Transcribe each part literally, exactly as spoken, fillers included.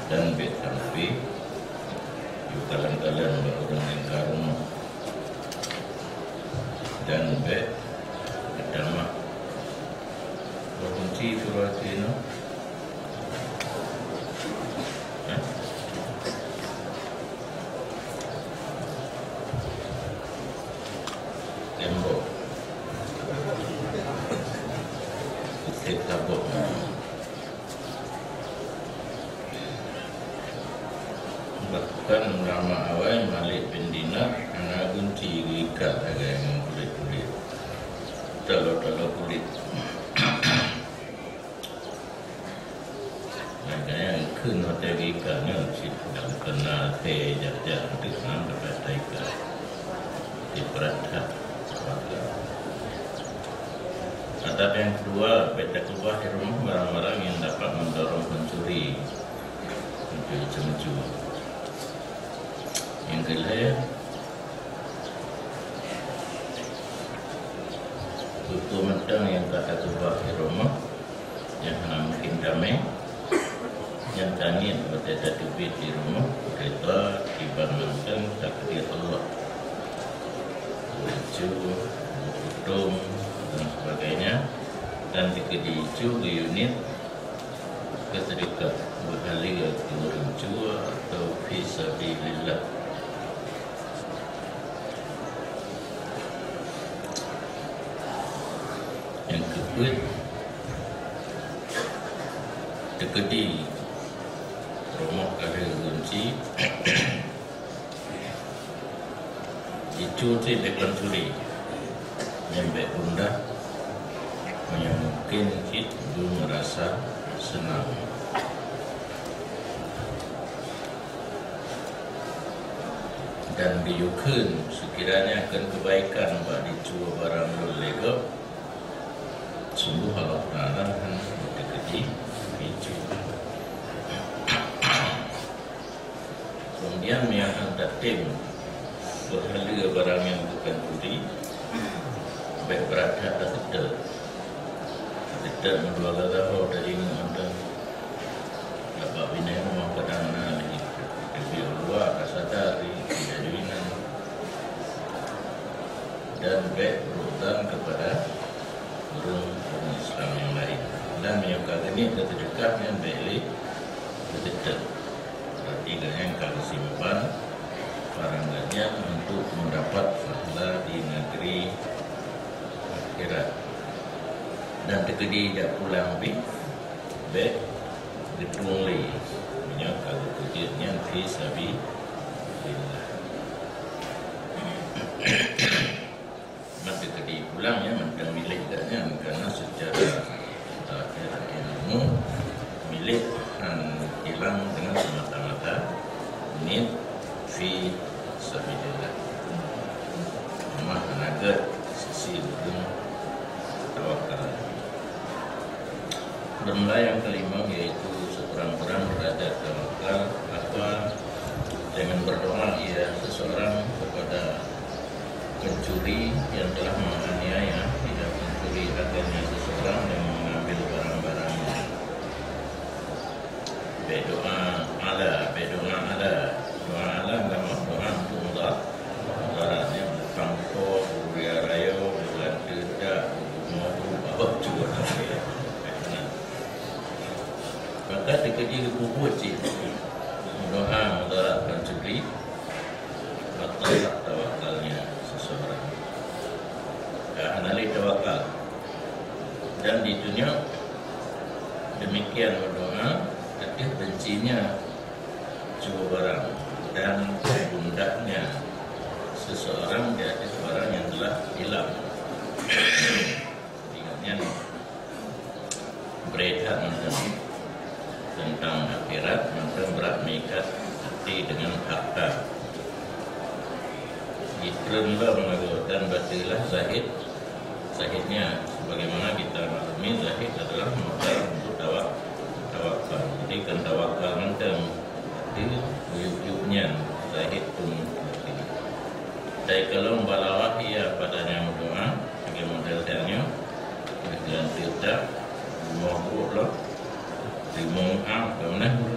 Dan bèk sampé yue kalon-kalon bak ureueng nyang ka rumoh. Dan bèk geutamah bak kunci surah Yasin nyoe. Hah? Tembok. Putéh taboh. Bahkan ulama awai Malik bin Dinar hana gunci geuikat lagèe ngon kulét-kulét. Talo-talo kulét. Makanya kheun watèe geuikat nyoe cit, bukan na teuh jak-jak, teuk na dapat taikat. Diperat that. Adab nyang keudua, bèk takeubah di rumoh barang-barang nyang dapat mendorong pencuri untuk mencuri. Nyang keulhèe, peue-peue mantong nyang ka takeubah di rumoh nyang hana mungken tamè, nyan tangiet watèe tateubiet di rumoh, keureuja kiban mantong takdir Allah. Lucu, bukutong, dan sebagainya, dan dikeudi icu geuyue niet keu seudeukah, beuhalé keu ureueng tuha atau fi sabilillah. Nyang keupeuet, teukeudi rumoh ka lheueh gunci, jicu cit lé pancuri, nyan bèk gundah, meunyoe mungken cit beumeurasa seunang. Dan geuyue kheun, seukiranya kheun keubaikan bak jicu barang lôn lé gob, sunggoh Allah Taala hana teukeudi jicu. Keumudian, meunyoe hana tatem beuhalé barang nyang bukon turi, bèk brat that taseutôt. Taseutôt meudua gata ho tajingeuk mantong. Bak binéh rumoh kadang na lé, tapi Allah ka sadar di, di laju inan. Dan bèk berurusan kepada ureueng-ureueng Islam nyang laén. Dan nyang ka geuniet keu seudeukah nyan bèk lé geuseutôt. Berarti gobnyan ka geusimpan barang gobnyan untuk mendapat pahala di negeri akhirat. Dan teukeudi jak pulang pih, bèk geutueng lé, meunyoe ka geupeujeuet nyan fi sabilillah. Mantong teukeudi pulang nyan mantong milék gobnyan, karena secara zahir ilmu milék han hilang dengan semata-mata niet fi sabilillah. Mah hana gèt sisi ureueng tawakal. Formula nyang kelima yaitu sekurang-kurang derajat tawakal, apa dengan berdoa ia seseorang kepada pencuri yang telah menganiaya, tidak pencuri akhirnya seseorang yang mengambil barang-barangnya. Bèk doa ala, bèk doa ala. Doa ala enggak mau doa untuk mudarat. Mudarat nyan utang po, buria rayo, bulan teudak, bumoe, apa tu. Maka teukeudi geupeubeuet cit doa mudarat dan sukri, batal tawakalnya seseorang. Ka hana lé tawakal. Dan di dunia demikian berdoa, tapi bencinya dua barang dan gundahnyo seseorang di atas barang yang telah hilang. Ingatnya, beureukat mantong teuntang akhirat, mantong brat meuikat hati dengan harta. Jitreun lom lagoe dan bateulah zahid. Zahidnya, sebagaimana kita maklumi, zahid adalah modal untuk tawak-, tawakal. Jadi, kan tawakal mantong, tapi ujuk-ujuk nyan zahid pun. Tapi kalau balawah ia padanya berdoa, sebagai model saya, dengan tidak mau buruk loh. Limong am, kemudian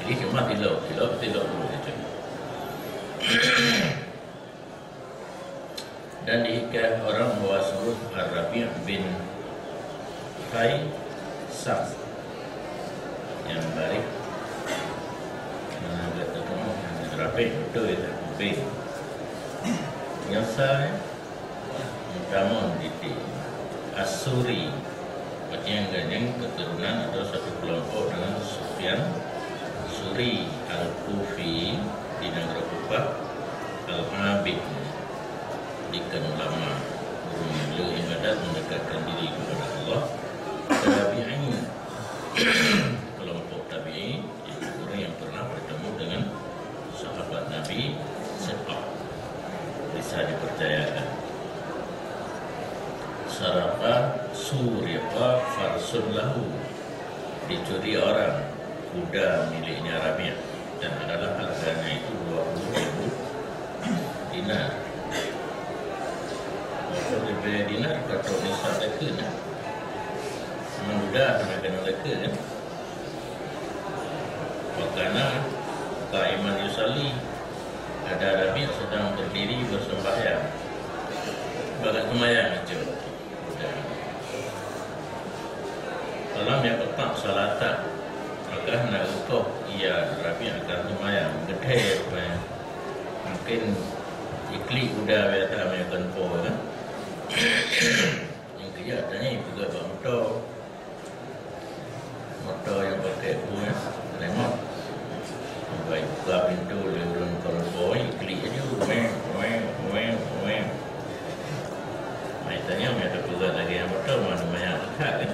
Jadi cuma tilok, tilok, tilok dulu saja. Dan dihikayat orang bahwa sungguh Ar-Rabi' bin Khaisam yang baris, nah, kata kamu, Rabi' betul ya, bin. Nyasa, ya. Tamon di As-Suri. Berarti yang ganyang keturunan atau satu kelompok dengan Sufyan Suri Al-Kufi di negara Kufah, Al-Abid, ikan ulama, guru yang le ibadat mendekatkan diri kepada Allah. Tabi'in, kelompok tabi'in, yaitu orang yang pernah bertemu dengan sahabat Nabi, siqah, bisa dipercayakan. Saraqa, suriqa farsun lahu, dicuri orang kuda miliknya Rabi', dan adalah harganya itu dua puluh ribu dinar. Dua puluh ribu dinar, kata nisa dekat, nah. Memang mudah, kena dekat, kan? Wa kana qaiman yusalli. Ada Rabi' sedang berdiri bersembahyang. Bakat sembahyang aja. Udah. Falam yaqta' shalata. Maka hana reukoh ia Rabi' akan sembahyang. Geuthée rupanya. Mungkin iklik uda biasa meunyoe kon po, kan? Nyang keuyak tanyong peugah bak moto. Moto nyang pakai peue, remote. Bak buka pintu lé ureueng kon po, klik laju, weng, weng, weng, weng. Mai tanyong, meunyo tapeugah lagèe nyang moto, mana banyak dekat, kan?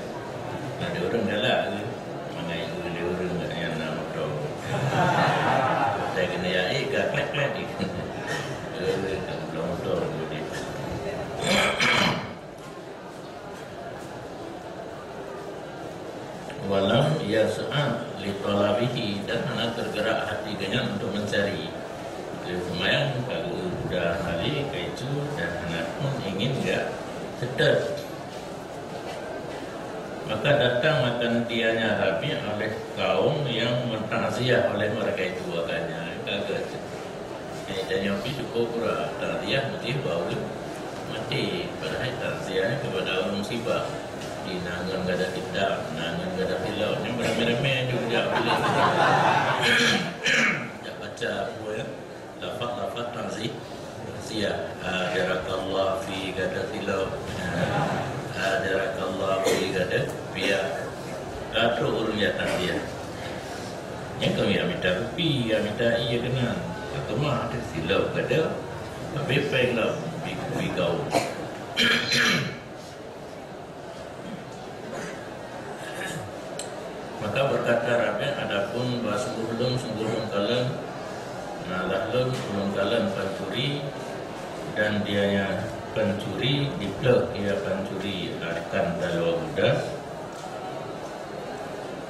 Ada ureueng galak ke? Mangai lé ureueng nyang na moto. Saya kena yaik ke klek-klek. Eh, tak moto dulu dia. Walam yas'a li talabihi, dan hana tergerak hati geuhnyan untuk mencari. Dia sembahyang, kalau Dua hari kaitu dan hana pun ingin gak seutôt. Maka datanglah dianya Rabi' oleh kaum mentakziah oleh mereka itu, agaknya. Kagak. Jadi, tanya pi cukup pura takziah mesti bau maté. Padahal takziah ni kepada orang musibah. Di nangan gada kitab, nangan gada pilot. Ni beramai-ramai juga. Tak baca apa ya. Lafaz-lafaz takzi-, takziah. Hajarakallah fi gada silop. Hajarakallah fi gada piak. Ka trok ureueng jak takziah. Nyang kami jak mita kupi, jak mita ié keunan. Ka keumah teuh silop gada. Tapi péng lah kupi-kupi kau. Maka berkata Rabi', "Adapun bahwa sungguh lôn, sungguh lôn kalon, nah, lah lôn, lôn kalon pancuri, dan dianya pancuri, diplôk ia pancuri akan taloe guda."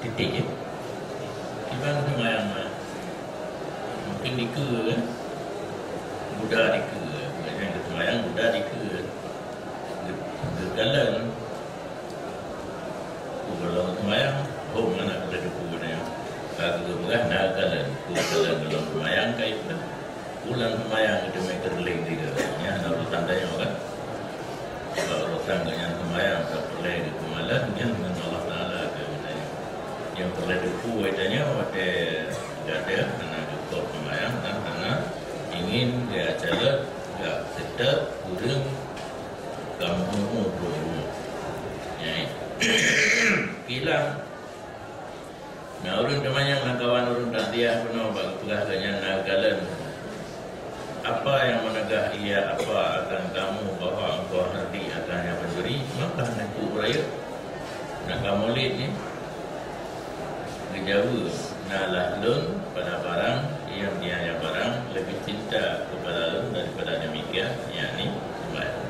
Titik, ya. Kiban seumayang, mungkin dikeue, kan? Guda dikeue. Bukan yang seumayang, guda dikeue. Geukalon. Ku golom seumayang, hom aneuk keuleue depu nyan. Ka geupeugah na kalon, ku kalon golom seumayang ka ipeugah. Bulan seumayang itu meukeureuling tiga. Nyan na urusan tanyoe kan. Sebab urusan geuh nyan seumayang, ka peureulèe geuh peumalon, nyan ngon Allah Taala ka geutanyoe. Nyang peureulèe depu geutanyoe watèe gata hana geukot seumayang dan hana ingin geucalon gak seutôt ureueng Kamoe ureueng. Nyan. Kilang. Na ureueng teumanyong lam kawan ureueng takziah bunoe bak geupeugah lagèe nyan na kalon. Apa yang menegah ia apa akan kamu bahwa engkau hardik akan yang mencuri? Maka neuk uraya. Na kamoe lét nyoe. Geujaweueb, "Na lah lôn pada barang nyang tiada barang lebih cinta kepada lôn daripada demikian, yakni sumbayang.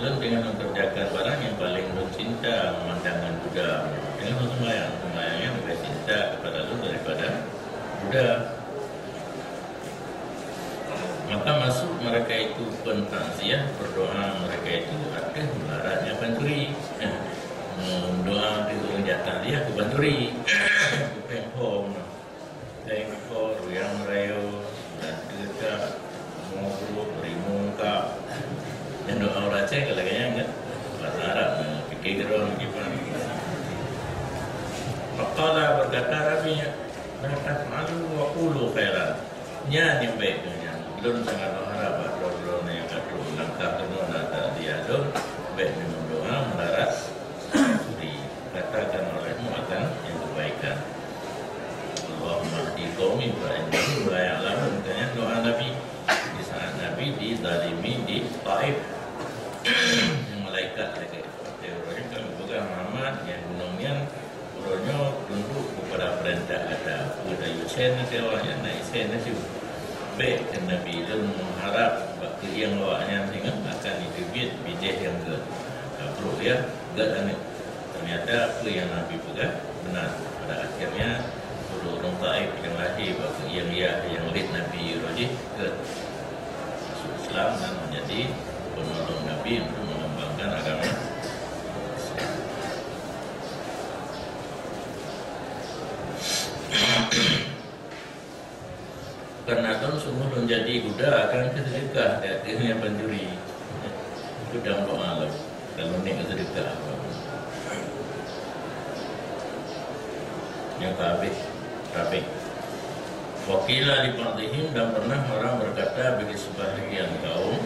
Lôn teungoh lôn kerjakan barang nyang paleng lôn cinta meumandang ngon guda, teungoh lôn sumbayang, sumbayang nyang lebih cinta kepada lôn daripada guda." Maka masuk mereka itu pun takziah, berdoa mereka itu ateueh meularang nyang pancuri. Meudoa di ureueng jak takziah keu pancuri. Pempom, pempom, ruyang rayo, dan teuka, mongkuk, rimueng ka. Dan doa ureueng Aceh kalau gaya kan? Bahasa Arab, fikir gerong gimana? Faqala, berkata Rabi, "La taf'alu wa qulu khairan." Nyan nyang bèk nyan. Lôn sangat meuharap bak droe-droe nyang ka trok langkah keunoe na takziah lôn, bèk meudoa meularang suri. Katakan olehmu akan yang kebaikan. Allahumma hdi qaumi fa innahum la ya'lamun. Nyan doa Nabi di saat Nabi dizalimi di Taif. Malaikat lagi. Teori kami peugah Muhammad nyang gunong nyan, uroe nyoe tunduk kepada perintah gata. Peue tayue sen na tewa nyan na isen na ju. Bèk keu Nabi lôn meuharap bak keuieng awaknyan singoh akan jiteubiet bijéh nyang gèt. Ka brok ya, gèt aneuk. Ternyata peue nyang Nabi peugah beuna. Pada akhirnya, ureueng Taif nyang lahé bak keuieng yah nyang lét Nabi uroe jih gèt. Masuk Islam dan menjadi penolong Nabi untuk mengembangkan agama Islam. Karena lôn sungguh lôn jadi guda akan keu seudeukah, keu nyang pancuri. Itu dalam doa lôn. Kalau ni keu seudeukah. Nyang ka habéh, Rabi'. Wa qila li ba'dihim, dan pernah orang berkata bagi sebahagian kaum,